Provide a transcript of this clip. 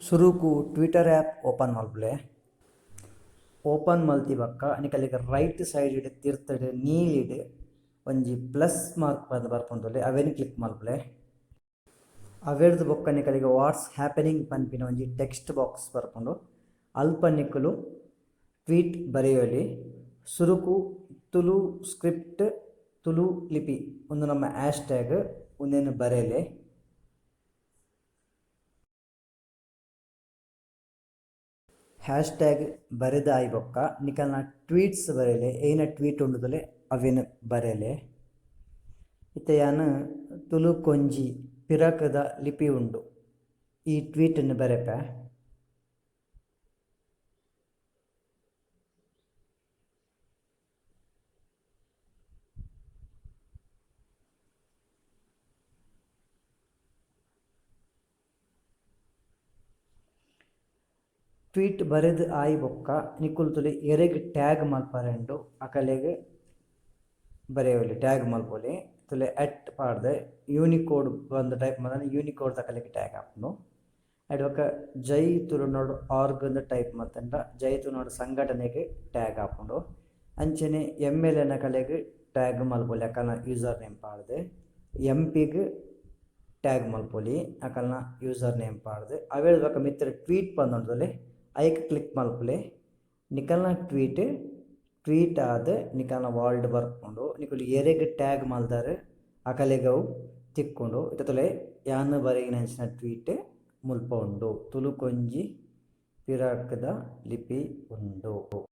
ಸುರುಕು Twitter app open ಮಲ್ಪುಲೆ. Open ಮಲ್ತಿ ಬೊಕ್ಕ ನಿಕಲೆಗ್ ರೈಟ್ ಸೈಡ್ ಡ್ ತಿರ್ತುಡು ನೀಲಿಡ್ ಒಂಜಿ ಪ್ಲಸ್ ಮಾರ್ಕ್ ಪಂದ್ ಬರ್ಪುಂಡು ಅವೆನ್ ಕ್ಲಿಕ್ ಮಲ್ಪುಲೆ. ಅವೆರ್ದ್ ಬೊಕ್ಕ ನಿಕಲೆಗ್ ವಾಟ್ಸ್ ಹ್ಯಾಪನಿಂಗ್ ಪನ್ಪಿನ ಒಂಜಿ ಟೆಕ್ಸ್ಟ್ ಬಾಕ್ಸ್ ಬರ್ಪುಂಡು. ಅಲ್ಪ ನಿಕುಲು ಟ್ವೀಟ್ ಬರೆಯೊಲಿ. ಸುರುಕು ತುಲು ಸ್ಕ್ರಿಪ್ಟ್ ತುಲು ಲಿಪಿ ಉಂದು ನಮ್ಮ ಹ್ಯಾಶ್ ಟ್ಯಾಗ್ ಉಂದೆನ್ ಬರೆಲೆ. ಹ್ಯಾಶ್ ಟ್ಯಾಗ್ ಬರೆದ್ ಆಯಿ ಬೊಕ್ಕ ನಿಕಲ್ನ ಟ್ವೀಟ್ಸ್ ಬರೆಲೆ, ಏನ ಟ್ವೀಟ್ ಉಂಡು ತೂಲೆ ಅವೆನ್ ಬರೆಲೆ. ಇತ್ತೆ ಯಾನ್ ತುಲುಕೊಂಜಿ ಪಿರಾಕ್ದ ಲಿಪಿ ಉಂಡು ಈ ಟ್ವೀಟ್ ನ್ ಬರೆಪೆ. ಟ್ವೀಟ್ ಬರೆದ್ ಆಯಿ ಬೊಕ್ಕ ನಿಕುಲು ತೂಲೆ ಎರೆಗ್ ಟ್ಯಾಗ್ ಮಲ್ಪರೆ ಉಂಡು ಅಕಲೆಗ್ ಬರೆಯೊಲಿ ಟ್ಯಾಗ್ ಮಲ್ಪೊಲಿ. ತೂಲೆ ಅಟ್ ಪಾಡ್ದ್ ಯೂನಿಕೋಡ್ ಪಂದ್ ಟೈಪ್ ಮಲ್ತ್ಂಡ ಯೂನಿಕೋಡ್ ದಕಲೆಗ್ ಟ್ಯಾಗ್ ಆಪುಂಡು. ಐಡ್ ಬೊಕ್ಕ ಜೈ ತುಲುನಾಡ್ ಆರ್ಗ್ ಇಂದ್ ಟೈಪ್ ಮಲ್ತ್ಂಡ ಜೈ ತುಲುನಾಡ್ ಸಂಘಟನೆಗ್ ಟ್ಯಾಗ್ ಆಪುಂಡು. ಅಂಚನೆ ಎಮ್ ಎಲ್ ಎ ನಕಲೆಗ್ ಟ್ಯಾಗ್ ಮಲ್ಪೊಲಿ ಅಕಲ್ನ ಯೂಸರ್ ನೇಮ್ ಪಾಡ್ದ್. ಎಂ ಪಿಗ್ ಟ್ಯಾಗ್ ಮಲ್ಪೊಲಿ ಅಕಲ್ನ ಯೂಸರ್ ನೇಮ್ ಪಾಡ್ದ್. ಅವೆರ್ದ್ ಬೊಕ್ಕ ಮಿತ್ತ್ ಟ್ವೀಟ್ ಪಂದ್ ಉಂಡು ತೂಲೆ ಐಕ್ ಕ್ಲಿಕ್ ಮಲ್ಪುಲೆ. ನಿಕಲ್ನ ಟ್ವೀಟ್ ಟ್ವೀಟ್ ಆದ್ ನಿಕಲ್ನ ವಾಲ್ಡ್ ಬರ್ಪುಂಡು. ನಿಕುಲು ಏರೆಗ್ ಟ್ಯಾಗ್ ಮಲ್ದರ್ ಅಕಲೆಗ್ ಅವು ತಿಕ್ಕುಂಡು. ಇತ್ತೆ ತೂಲೆ ಯಾನ್ ಬರೆಯಿನಂಚಿನ ಟ್ವೀಟ್ ಮುಲ್ಪ ಉಂಡು. ತುಲುಕೊಂಜಿ ಪಿರಾಕ್ದ ಲಿಪಿ ಉಂಡು.